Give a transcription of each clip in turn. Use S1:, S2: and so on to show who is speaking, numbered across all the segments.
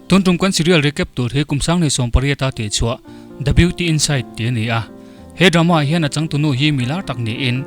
S1: Tun tum kan serial recap tur hi kum sang leh 18 a tih chhuah The Beauty Inside tih a ni a. He drama ah hian a changtunu hi mi lar tak niin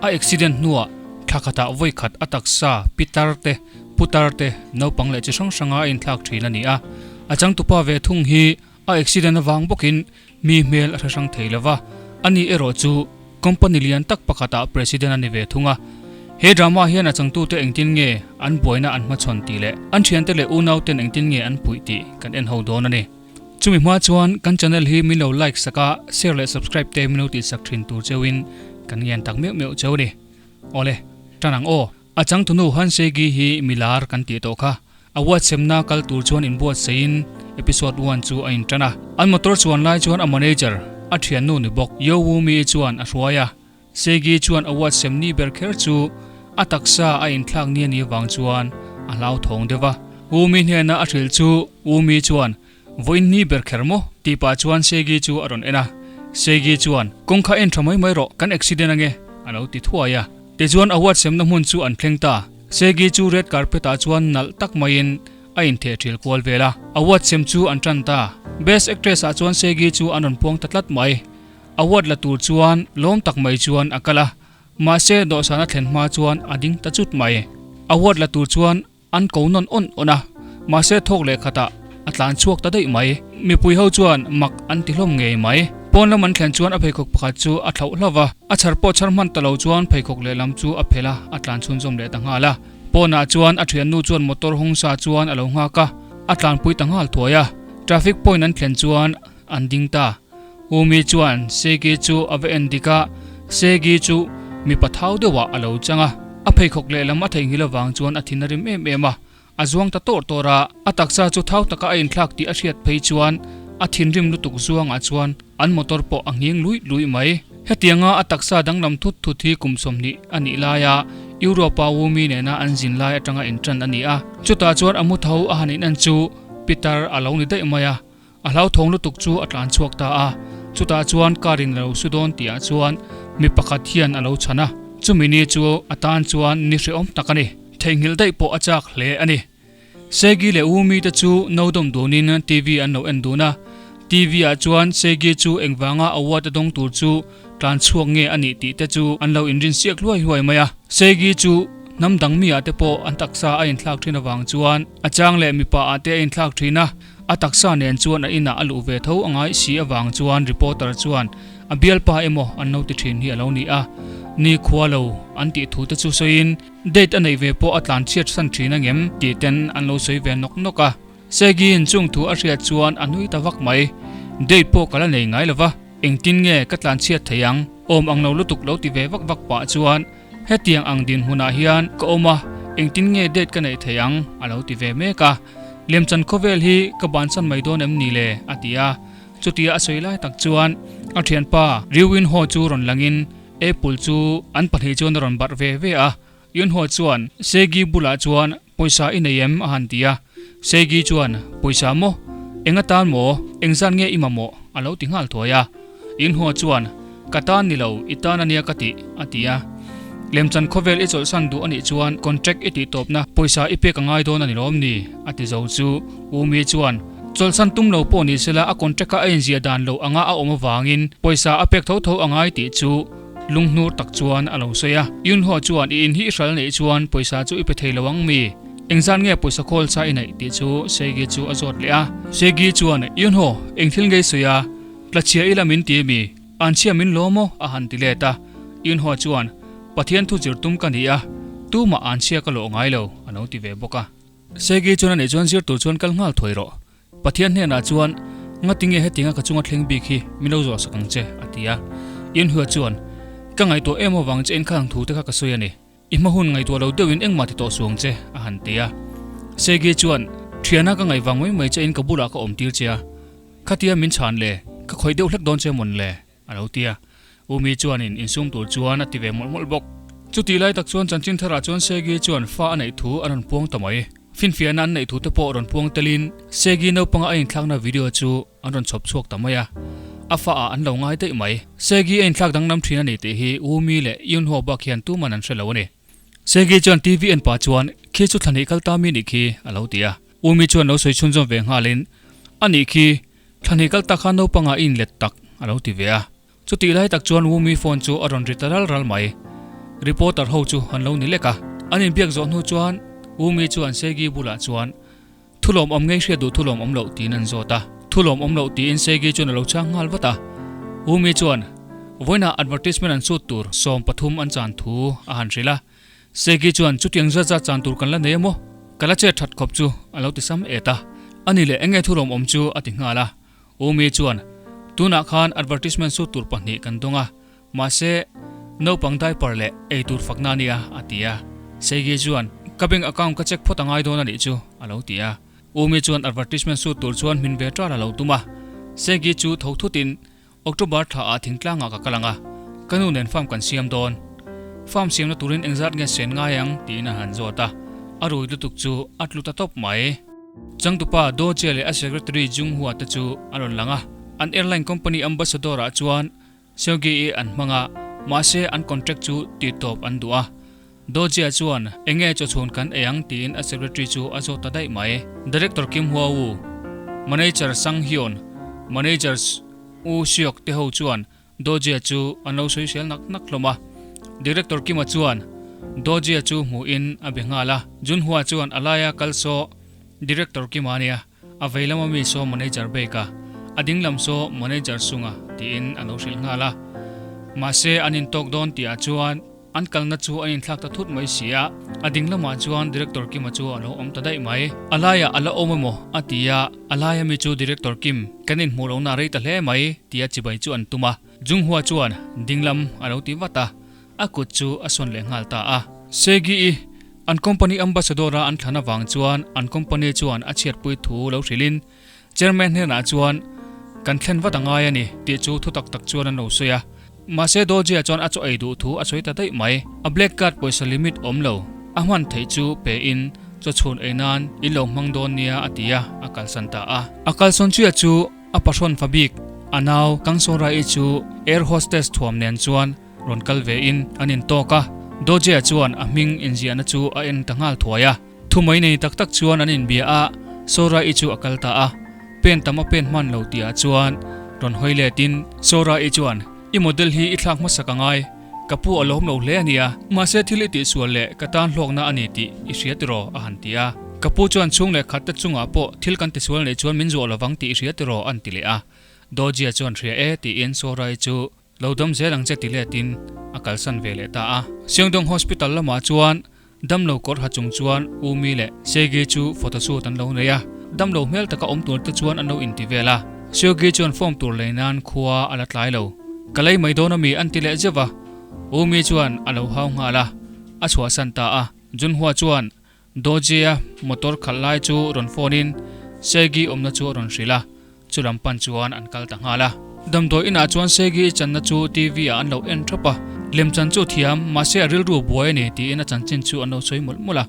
S1: a accident hnuah thla khatah vawi khat a taksa pitar te, putar te, naupang leh chi hrang hranga a inthlak thin a ni a. A changtupa ve thung hi A accident avang bawkin mi hmel a hre hrang thei lova, ani erawh chu company lian tak pakhatah president a ni ve thung a. He drama hian a changtute engtin nge an buaina an hmachhawn tih leh an thiante leh unauten engtin nge an puih tih kan en ho dawn a ni. Chumi hma chuan kan channel hi min lo like sak a, share leh subscribe te min lo tihsak thin tur cheuhin kan ngen tak meuh meuh cheu a ni. Awle, tan ang aw. A changtunu Han Segi hi milar kan tih tawh kha. A WhatsApp-na kal tur chuan inbuatsaihin episode one chu a intan a. An motor chuan lai chuan a manager, a thiannu ni bawk, Yo Woo Mi chuan a hruai a. Segi chuan a WhatsApp ni ber kher chu a taksa a inthlak ni a nih avang chuan a hlauthawng deuh a. Woo Mi hnena a hrilh chu Woo Mi chuan, Vawiin ni ber kher maw? tih pah chuan Segi chu a rawn en a. Segi chuan, Kawng kha en tha mai mai rawh, kan accident ange, a lo ti thuai a. Tichuan a WhatsApp-na hmun chu an thleng ta. Segi chu red carpet ah chuan nalh tak maiin a intheh thil kual vel a, award sem chu an tan ta. Best Actress ah chuan Segi chu an rawn puang ta tlat mai. Award la tur chuan lawm tak mai chuan a kal a, mahse dawhsan a thlen hma chuan a ding ta chut mai. Award la tur chuan an ko nawn awn awn a, mahse thawk leh khatah a tlan chhuak ta daih mai. Mipui ho chuan mak an ti hlawm ngei mai. Pawn lam an thlen chuan a pheikhawk pakhat chu a thlauh hlauh va, a chhar pawh chhar hman ta lo chuan pheikhawk lehlam chu a phelh a, a tlan chhunzawm leh ta nghal a. Pawnah chuan a thiannu chuan motor hawng sa chuan a lo nghak a, a tlanpui ta nghal thuai a. Traffic point an thlen chuan an ding ta. Umi chuan Segi chu a va en dik a, Segi chu mipa thau deuhah a lo chang a. A pheikhawk lehlam a theihnghilh avang chuan a thin a rim em em a, A zuang ta tawr tawr a, a taksa chu thau taka a inthlak tih a hriat phei chuan a thinrim lutuk zuangah chuan an motor pawh a nghing luih luih mai. Hetianga a taksa danglam thut thut hi kum 20 a nih laia Europe-a Wumi nena an zin lai atanga intan a ni a, chutah chuan a mu tho a han in en chu Peter a lo ni daih mai a, a hlauthawng lutuk chu a tlan chhuak ta a, chutah chuan car in a lo su dawn tihah chuan mi pakhat hian a lo chhan a, chumi ni chu a tan chuan ni hrehawm tak a ni. Theihnghilh daih pawh a chak hle a ni. Segi leh Umi te chu no dawm dunin TV an lo en dun a, TV ah chuan Segi chu engvanga award a dawng tur chu tlan chhuak nge a nih tih te chu an lo inrin siak hluai hluai mai a. Segi chu hnam dang mi ah te pawh an taksa a inthlak thin avang chuan a chang leh mipa ah te a inthlak thin a, a taksa nen chuan a inah a luh ve tho a ngai si avang chuan reporter chuan a bialpa emaw an lo ti thin hi a lo ni a, ni khua lo an tih thu te chu sawiin Date a neih ve pawh a tlan chhiat san thin angem tih ten an lo sawi ve nawk nawk a. Segi-in chung thu a hriat chuan a nui ta vak mai. Date pawh ka la nei ngai lova, engtin nge ka tlan chhiat thei ang? Awm ang lo lutuk lo ti ve vak vak pah chuan hetiang ang dinhmunah hian ka awm a, engtin nge date ka neih thei ang? a lo ti ve mek a. Lemchan khawvel hi ka bansan mai dawn em ni le? a ti a. Chutia a sawi lai tak chuan a thianpa Ryu Win-ho chu rawn langin Apple chu an pahnih chuan a rawn barh ve ve a, Yunho chuan Segi bulah chuan pawisa i nei em a han ti a, Segi chuan pawisa maw? Eng atan maw? Engzan nge i mamawh? a lo ti nghal thuai a, Yunho chuan ka tan ni lo, i tan ania ka tih a ti a, Lemchan khawvel i chawlhsan duh anih chuan contract i tih tawpna pawisa i pek a ngai dawn a ni lawm ni? a ti zo chu Umi chuan Chawlhsan tum lo pawh ni sela a contract-a a inziah dan loh anga a awm avangin pawisa a pek tho tho a ngai tih chu lunghnur tak chuan a lo sawi a. Yunho chuan i in hi i hral neih chuan pawisa chu i pe thei lo ang mi? Engzan nge pawisa khawl sa i neih tih chu Segi chu a zawt leh a. Segi chuan Yunho, eng thil nge i sawi a? Tlachhia ila min ti mi? Anchhia min lawm aw a han ti let a. Yunho chuan Pathian thu zir tum ka ni a, tumah anchhia ka lawh ngai lo a lo ti ve bawk a. Segi chuan anih chuan zir tur chuan kal nghal thuai rawh. Pathian hnenah chuan, Ngatinge hetinga ka chunga thleng bik hi min lo zawh sak ang che, a ti a. Yunhua chuan, Ka ngaihtuah em avang che in khang thu te kha ka sawi a ni. I hma hun ngaihtuah lo deuhin engmah ti tawh suang che, a han ti a. Segi chuan, Thiana ka ngaih vang mai mai che in ka bulah ka awm tir che a. Khatia min chhan le, ka khawih deuh hlek dawn che mawn le? A lo ti a, Umi chuanin insum tur chuan a ti ve mawlh mawlh bawk. Chutih lai tak chuan chanchin tharah chuan Segi chuan fa a neih thu a rawn puang ta mai. Finfiahna an neih thu te pawh rawn puang telin Segi naupanga a inthlakna video chu an rawn chhawp chhuak ta mai a, a fa ah an lo ngai daih mai. Segi a inthlak danglam thin a ni tih hi Umi leh Yunho bak hian tuman an hre lo a ni. Segi chuan TV en pah chuan, Khi chu thla hnih kal ta mi nih khi, a lo ti a. Umi chuan lo sawi chhunzawm ve nghalin, A nih khi, thla hnih kal tak khan naupangah i inlet tak, a lo ti ve a. Chutih lai tak chuan Wumi phone chu a rawn ri ta ral ral mai. Reporter ho chu an lo ni lek a. An inbiak zawh hnu chuan Wumi chuan Segi bulah chuan, Thu lawmawm ngei hriat duh thu lawmawm loh tiin an zawt a. Thu lawmawm loh tiin Segi chuan a lo chhang nghal vat a. Wumi chuan, Vawiinah advertisement an shoot tur 13 an chan thu a han hrilh a. Segi chuan, Chutiang zat zat chan tur kan la nei emaw? Ka la chet that khawp chu a lo ti sam et a. Ani leh enge thu lawmawm chu a ti nghal a. Umi chuan, Tunah khan advertisement shoot tur pahnih kan dawng a, mahse, naupang diaper leh ei tur fakna a nia, a ti a. Seigi chuan, Ka bank account ka check phawt a ngai dawn a nih chu, a lo ti a. Umi chuan advertisement shoot tur chuan hmin ve ṭal a lo tum a. Seigi chu tho thutin, October thla ah thingtlangah ka kal ang a, ka nu nen farm kan siam dawn. Farm siamna turin engzat nge sen ngai ang? tiin a han zawt a, a rui lutuk chu a tlu ta tawp mai. Changtupa Doje leh a secretary Jung Hua te chu a rawn lang a, an airline company ambassador ah chuan Seogi-i an hmang a, mahse an contract chu tihtawp an duh a. Dojia chuan enge chawchhun kan ei ang tiin a secretary chu a zawt ta daih mai. Director Kim Hua Woo, Manager Sang Hyun, Manager U Seok te ho chuan Dojia chu an lo sawisel nak nak hlawm a. Director Kima chuan Dojia chu hmuhin a be nghal a. Junhua chuan a laia kal saw Director Kima ania, a vei lama mi saw Manager Baek a, a ding lam saw Manager Sunga tiin a lo hrilh nghal a. Mahse an intawk dawn tihah chuan An kalna chu a inthlak ta thut mai si a, a ding lamah chuan Director Kim-a chu a lo awm ta daih mai. A laiah a la awm emaw? a ti a, a laia mi chu Director Kim, kan inhmuh lohna a rei ta hle mai, tia chibai chu an tum a. Junghua chuan ding lam a lo ti vat a, a kut chu a sawn leh nghal ta a. Segi-i, an company ambassador-a an thlan avang chuan an company chuan a chhiatpui thu lo hrilhin Chairman hnenah chuan, Kan thlen vat a ngai a ni, tih chu thu tak tak chuan an lo sawi a. Mahse Doji-a chuan a chaw ei duh thu a sawi ta daih mai. A black card pawisa limit awm lo, a hman theih chu pe in chaw chhun ei nan in lo hmang dawn nia a ti a, a kalsan ta a. A kalsawn chiah chu a pahrawn fa bik, a nau Kangsorai-i chu air hostess thuam nen chuan rawn kal ve in an intawk a. Doji-a chuan a hming inziahna chu a en ta nghal thuai a. Thumai nei tak tak chuan an inbia a, Sora-i chu a kal ta a. Pen tam a pen hman lo tihah chuan rawn hawi letin Sora-i chuan, I model hi i thlak hmasak a ngai, ka pu a lawm lo hle a nia, mahse thil i tihsual leh ka tan hlawkna a ni tih i hria tiraw? a han ti a. Ka pu chuan chhung leh khat te chungah pawh thil kan tisual neih chuan min zuah lovang tih i hria tiraw? an ti leh a. Dojia chuan hria e tiin Sora-i chu Lo dam zel ang che ti letin a kalsan ve leh ta a. Seongdong Hospital lamah chuan damlo kawr ha chung chuan Umi leh Segi chu photoshoot an lo nei a, damlo hmel taka awm tur te chuan an lo inti vel a. Seogi chuan form tur lei nan khua a la tlai lo. Ka lei mai dawn ami an ti leh zeuh a. Umi chuan a lo hau nghal a, a chhuahsan ta a. Junhua chuan Dojia motor khalh lai chu rawn phone in Segi awmna chu a rawn hrilh a, chu lam pan chuan an kal ta nghal a. Damdawi inah chuan Segi channa chu TV ah an lo en thap a, lemchan chu thiam mahse a rilru buai a ni tiin a chanchin chu an lo sawi mawlh mawlh a.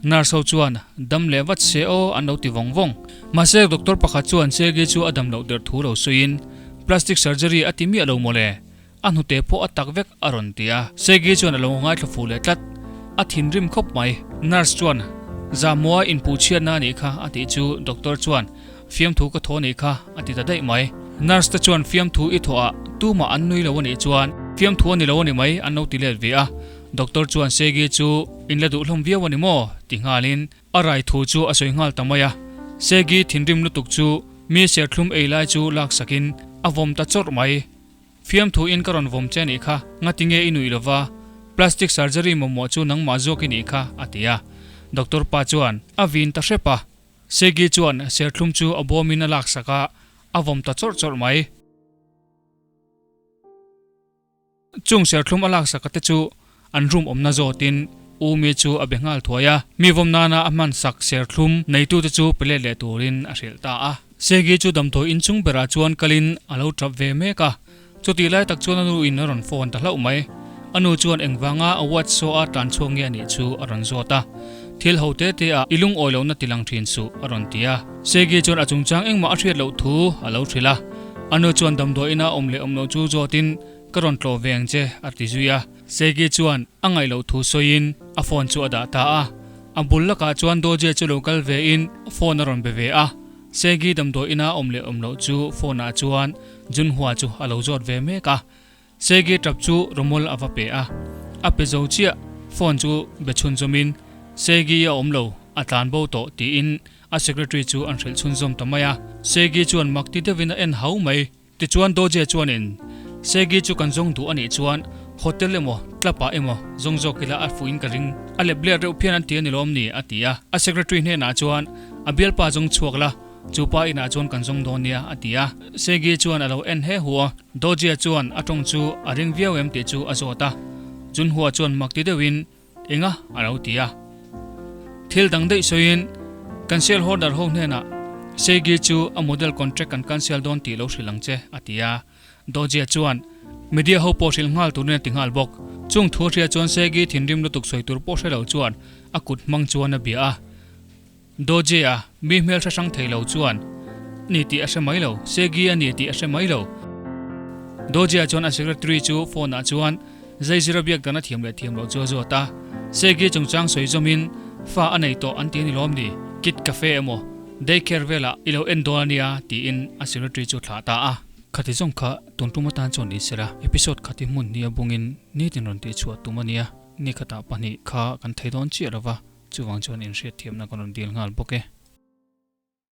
S1: Nurse ho chuan dam leh vat se aw an lo ti vawng vawng. Mahse doctor pakhat chuan Segi chu a dam loh der thu lo sawiin plastic surgery a ti miah lo mawle, A hnute pawh a tak vek a rawn ti a. Segi chuan a lo ngaithla fuh leh tlat. A thinrim khawp mai. Nurse chuan, Zamua inpuhchhiatna a nih kha a tih chu doctor chuan, Fiamthu ka thaw a nih kha a ti ta daih mai. Nurse te chuan fiamthu i thawh ah tumah an nui lo a nih chuan fiamthu a ni lo a ni mai an lo ti let ve a. Doctor chuan Segi chu in la duh hlawm viau a ni maw? ti nghalin a rai thu chu a sawi nghal ta mai a. Segi thinrim lutuk chu mi serthlum ei lai chu laksakin a vawm ta chawrh mai. Fiamthu in ka rawn vawm che anih kha, ngati nge i nuih lova, plastic surgery mamawh chu nangmah zawk i nih kha, a ti a. Doctor pa chuan a vin ta hrep a. Segi chuan serthlum chu a bawmin a laksak a, a vawm ta chawrh chawrh mai. Chung serthlum a laksak a te chu an room awmna zawtin U Mi chu a be nghal thuai a, mi vawm nana a hmansak serthlum neitute chu pe let leh turin a hrilh ta a. Segi chu damdawi inchung berah chuan kalin a lo tap ve mek a, chutih lai tak chuan a nu in a rawn phone ta hlauh mai. A nu chuan engvanga a watch saw a tlan chhuak nge a nih chu a rawn zawt a, Thil ho te te ah i lungawi lohna ti lang thin suh a rawn ti a. Segi chuan a chungchang engmah a hriat loh thu a lo hrilh a, a nu chuan damdawi ina awm leh awm loh chu zawtin ka rawn tlawh ve ang che a ti zui a. Segi chuan a ngaih loh thu sawiin a phone chu a dah ta a. A bul lakah chuan Doje chu lo kal ve in phone a rawn be ve a, Segi damdawi ina awm leh awm loh chu phone ah chuan Junhua chu a lo zawt ve mek a. Segi tap chu rawmawl a va pe a, a pe zo chiah phone chu be chhunzawm in Segi a awm lo, a tlan bo tawh tiin a secretary chu an hrilh chhunzawm ta mai a. Segi chuan mak ti deuhin a en hau mai. Tichuan Doje chuanin, Segi chu kan zawng duh a nih chuan hotel emaw club ah emaw zawng zawk ila a fuhin ka ring. A lep let reuh phian an ti a ni lawm ni? a ti a. A secretary hnenah chuan, A bialpa zawng chhuak la, chu pa inah chuan kan zawng dawn nia, a ti a. Segi chuan a lo en he hu a. Doje chuan a tawng chu a ring viau em tih chu a zawt a. Junhua chuan mak ti deuhin, Enga? a lo ti a. Thil dang daih sawiin, Kan shareholder ho hnenah Seigi chu a model contract kan cancel dawn tih lo hrilh ang che, a ti a. Dojia chuan, Media ho pawh hrilh nghal turin a ti nghal bawk. Chung thu hria chuan Seigi thinrim lutuk sawi tur pawh hre lo chuan a kut hmang chuan a bia a. Dojia, mi hmel hre hrang thei lo chuan, Ni tih a hre mai lo, Segi a ni tih a hre mai lo. Dojia chuan a secretary chu phone ah chuan Zaizira biak dan a thiam leh thiam loh chu a zawt a. Segi chungchang sawi zawmin, Fa a nei tawh an ti a ni lawm ni? Kid cafe emaw, day care velah i lo en dawn a nia, tiin a secretary chu thlah ta a. Khati zawng kha tun tum atan chuan ni sela, episode khati hmun nia bungin nitin rawn tihchhuah tum a nia, ni khatah pahnih kha kan thei dawn chiah lova. Chuvang chuan inhriatthiamna kan rawn dil nghal bawk e.